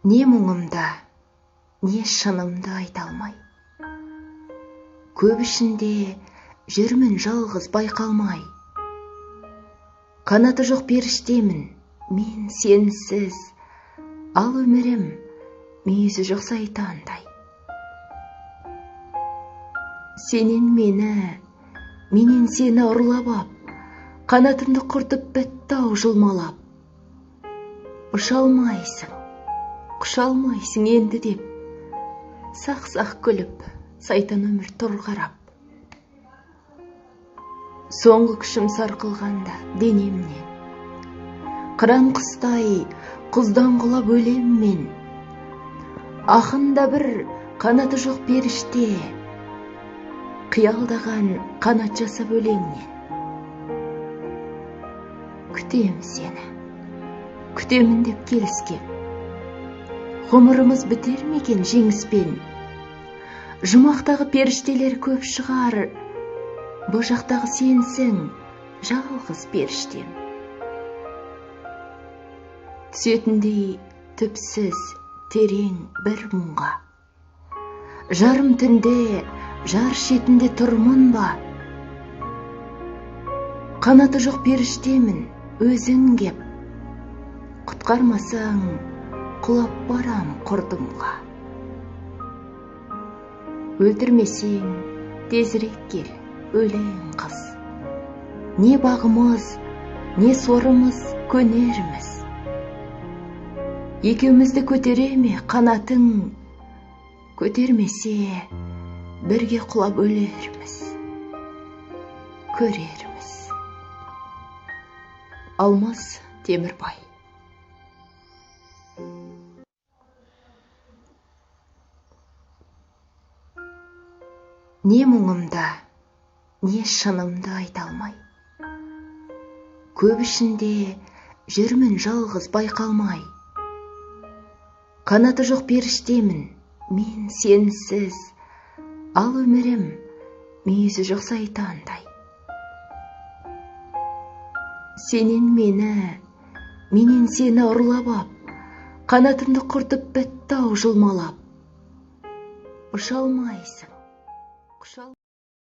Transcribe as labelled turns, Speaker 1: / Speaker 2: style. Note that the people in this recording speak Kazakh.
Speaker 1: Не мұңымды, не шынымды айта алмай. Көп ішінде жүрмін жалғыз байқалмай. Қанаты жоқ періштемін, мен сенсіз, ал өмірім мүйізі жоқ сайтандай. Сенен мені, менен сені ұрлап ап, қанатымды құртып бітті-ау жұлмалап. Ұша алмайсың, құша алмайсың енді деп, сақ-сақ күліп, сайтан өмір тұр қарап. Соңғы күшім сарқылғанда денемнен, қыран құстай құздан құлап өлем мен. Ақында бір қанаты жоқ періште, қиялдаған қанат жасап өлеңнен. Күтем сені, күтемін деп келіскем. Ғұмырымыз бітер ме екен жеңіспен? Жұмақтағы періштелер көп шығар, бұ жақтағы сенсің, жалғыз періштем. Түсетіндей түпсіз, терең бір мұңға. Жарым түнде, жар шетінде тұрмын ба? Қанаты жоқ періштемін, өзің кеп. Құтқармасаң, құлап барам құрдымға. Өлтірмесең, тезірек кел, өлең қыз. Не бағымыз, не сорымыз көнерміз. Екеумізді көтере ме қанатың, көтермесе, бірге құлап өлерміз. Көрерміз. Алмас Темірбай. Не мұңымды, не шынымды айта алмай. Көп ішінде жүрмін жалғыз байқалмай. Қанаты жоқ періштемін, мен сенсіз, ал өмірім мүйізі жоқ сайтандай. Сенен мені, менен сені ұрлап ап, қанатымды құртып бітті-ау жұлмалап. Ұша алмайсың, құша